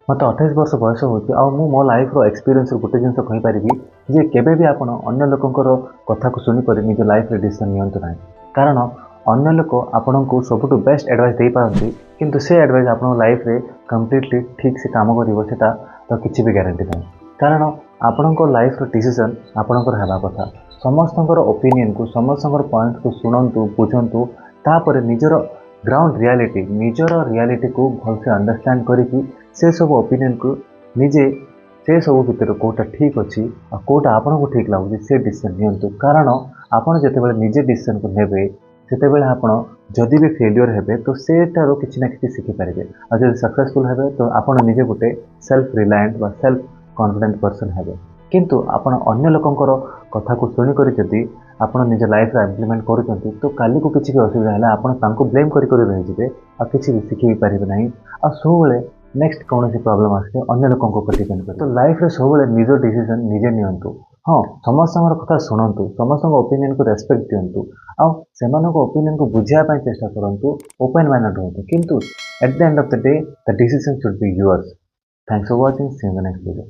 ମୋତେ 28 ବର୍ଷ ବୟସ ହେଉଛି ଆଉ ମୁଁ ମୋ ଲାଇଫ୍ର ଏକ୍ସପିରିଏନ୍ସରୁ ଗୋଟେ ଜିନିଷ କହିପାରିବି ଯେ କେବେ ବି ଆପଣ ଅନ୍ୟ ଲୋକଙ୍କର କଥାକୁ ଶୁଣିକରି ନିଜ ଲାଇଫ୍ରେ ଡିସିସନ୍ ନିଅନ୍ତୁ ନାହିଁ। କାରଣ ଅନ୍ୟ ଲୋକ ଆପଣଙ୍କୁ ସବୁଠୁ ବେଷ୍ଟ ଆଡ଼ଭାଇସ୍ ଦେଇପାରନ୍ତି, କିନ୍ତୁ ସେ ଆଡ଼ଭାଇସ୍ ଆପଣଙ୍କ ଲାଇଫ୍ରେ କମ୍ପ୍ଲିଟଲି ଠିକ୍ ସେ କାମ କରିବ, ସେଟା ତ କିଛି ବି ଗ୍ୟାରେଣ୍ଟି ନାହିଁ। କାରଣ ଆପଣଙ୍କ ଲାଇଫ୍ର ଡିସିସନ୍ ଆପଣଙ୍କର ହେବା କଥା। ସମସ୍ତଙ୍କର ଓପିନିଅନ୍କୁ, ସମସ୍ତଙ୍କର ପଏଣ୍ଟକୁ ଶୁଣନ୍ତୁ, ବୁଝନ୍ତୁ, ତାପରେ ନିଜର ଗ୍ରାଉଣ୍ଡ ରିଆଲିଟି, ନିଜର ରିଆଲିଟିକୁ ଭଲସେ ଅଣ୍ଡରଷ୍ଟାଣ୍ଡ କରିକି ସେସବୁ ଓପିନିଅନ୍କୁ ନିଜେ ସେସବୁ ଭିତରୁ କେଉଁଟା ଠିକ୍ ଅଛି ଆଉ କେଉଁଟା ଆପଣଙ୍କୁ ଠିକ୍ ଲାଗୁଛି, ସେ ଡିସିସନ୍ ନିଅନ୍ତୁ। କାରଣ ଆପଣ ଯେତେବେଳେ ନିଜେ ଡିସିସନ୍କୁ ନେବେ, ସେତେବେଳେ ଆପଣ ଯଦି ବି ଫେଲିଓର ହେବେ ତ ସେଠାରୁ କିଛି ନା କିଛି ଶିଖିପାରିବେ, ଆଉ ଯଦି ସକ୍ସେସଫୁଲ୍ ହେବେ ତ ଆପଣ ନିଜେ ଗୋଟେ ସେଲ୍ଫ ରିଲାଏଣ୍ଟ ବା ସେଲ୍ଫ କନଫିଡେଣ୍ଟ ପର୍ସନ୍ ହେବେ। କିନ୍ତୁ ଆପଣ ଅନ୍ୟ ଲୋକଙ୍କର କଥାକୁ ଶୁଣିକରି ଯଦି ଆପଣ ନିଜ ଲାଇଫ୍ରେ ଇମ୍ପ୍ଲିମେଣ୍ଟ କରୁଛନ୍ତି, ତ କାଲିକୁ କିଛି ବି ଅସୁବିଧା ହେଲେ ଆପଣ ତାଙ୍କୁ ବ୍ଲେମ୍ କରି କରି ରହିଯିବେ ଆଉ କିଛି ବି ଶିଖି ବି ପାରିବେ ନାହିଁ, ଆଉ ସବୁବେଳେ ନେକ୍ସଟ କୌଣସି ପ୍ରୋବ୍ଲେମ୍ ଆସିଲେ ଅନ୍ୟ ଲୋକଙ୍କ ଉପରେ ଡିପେଣ୍ଡ କରିବେ। ତ ଲାଇଫ୍ରେ ସବୁବେଳେ ନିଜ ଡିସିସନ୍ ନିଜେ ନିଅନ୍ତୁ। ହଁ, ସମସ୍ତଙ୍କର କଥା ଶୁଣନ୍ତୁ, ସମସ୍ତଙ୍କ ଓପିନିଅନ୍କୁ ରେସ୍ପେକ୍ଟ ଦିଅନ୍ତୁ ଆଉ ସେମାନଙ୍କ ଓପିନିଅନ୍କୁ ବୁଝିବା ପାଇଁ ଚେଷ୍ଟା କରନ୍ତୁ, ଓପେନ୍ ମାଇଣ୍ଡେଡ଼ ରୁହନ୍ତୁ, କିନ୍ତୁ at the end of the day, the decision should be yours. Thanks for watching. See in the next video.